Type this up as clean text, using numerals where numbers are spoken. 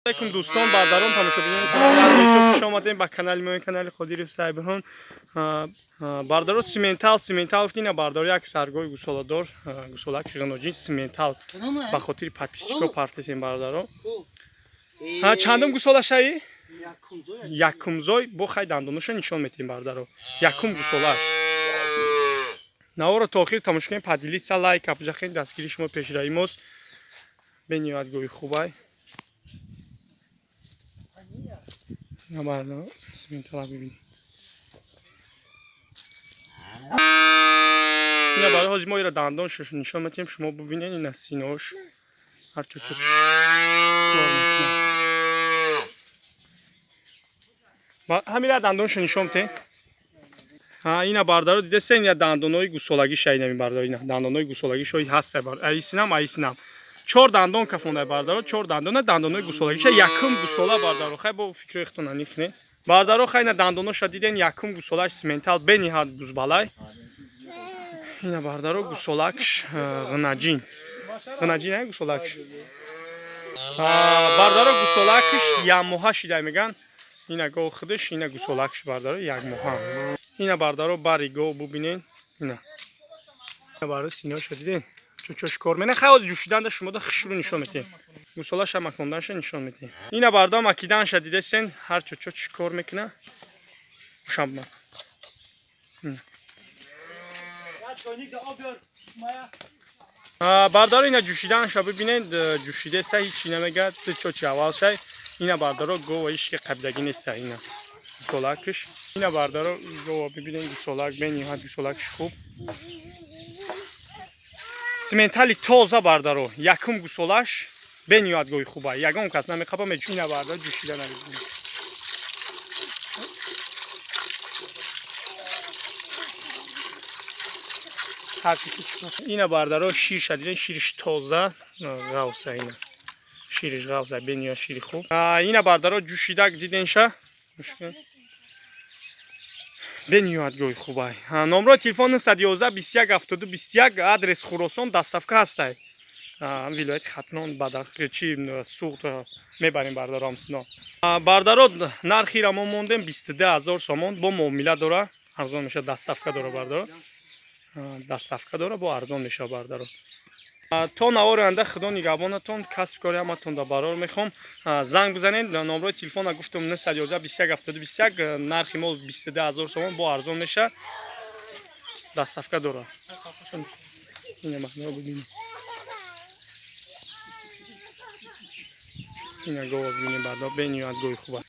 Алейкум, дӯстон, бародарон, тамошобинони канали YouTube, хуш омадем ба канали мо, канали Қодиров Сайбирҳон. Бародаро, симентал, симентал гуфтина, бародаро, як саргоҳи гусоладор, гусолак ғиноҷин, симентал ба хотири подписчико партесем, бародаро. Чандум гусола шаи? Якумзой. Бо хай дандоноша нишон метем, бародаро. Якум гусолааш. Наворо то охир тамошо кунем, поделиться, лайк, апҷахен, дастгири шумо пешраи мост. Бениҳоят гоҳи хубай. Бародаро, симентала бибинем. Ина барои ҳозир мо ира дандон нишон метиҳем, шумо бубинед, ина синош ҳар чо кор мекунад. Ҳамира дандоншо нишон метем. Ина, бардаро, дидесен, ина дандонои гусолагиша, инами, бардаро, ина дандонои гусолагишо ҳаста, айсинам, айсинам. Чор дандон кафондай, бардаро, чор дандона, дандонои гусолагиша, якум гусола, бардаро. Хай, бо фикрои худтон аниқне. Бардаро, хай, ина дандоноша диден, якум гусолаш, симентал, бениҳад бузбалай. Ина, бардаро, гусолакш ғинаҷин. Ғинаҷин ай гусолакш. Бардаро, гусолакш якмоҳа шидай меган. Ина гов худаш, ина гусолакш, бардаро, якмоҳа. Ина, бардаро, бари гов бубинен. Ина. Бардаро, синоша диден. Чочош кор мена, хай, ҳозир ҷӯшиданда шумо да хушрӯ нишон метем. Гусолаша маконданша нишон метем. Ина, бардаро, макиданша дидесен, ҳар чочо чӣ кор мекуна. Ушам. Бардаро, ина ҷӯшиданша бибинед, ҷӯшидеса, ҳичи намегад, чочи аввал шай. Ина, бардаро, гова ишки қабидагӣ неста, ина гусолакш. Ина, бардаро, гова бибинед, гусолак бениҳоят гусолакш хуб. Симентали тоза, бардаро, якум гусолаш, бениҳоят гоҳи хуба. Ягон кас намехапа, ина, бардаро, ҷӯшида набибинед. Ина, бардаро, ширша диден, шириш тоза, ғавса, ина. Шириш ғавса, бениҳоят шири хуб. Ина, бардаро, ҷӯшидак диденша. Бениҳоят гоҳи хубай. Номрои телефон 911 21 72 21, адрес Хуросон, доставка ҳастай. Вилояти Хатлон, чи Суғд мебарем, бардаро, ҳамсино. Бардаро, нархира мо мондем 22 ҳазор сомон, бо муомила дора, арзон мешавад, доставка дора, бардаро. Доставка дора, бо арзон мешавад, бардаро. То навори оянда худо нигаҳбонатон, касби кори ҳаматон да барор мехоҳам. Занг бизанед, номрои телефона гуфтам, 911 21 72 21, нархи мол 22 ҳазор сомон, бо арзон мешавад, доставка дора. Ина бибинед. Ина гова бибинед, бардаро, бениҳоят гоҳи хуб аст.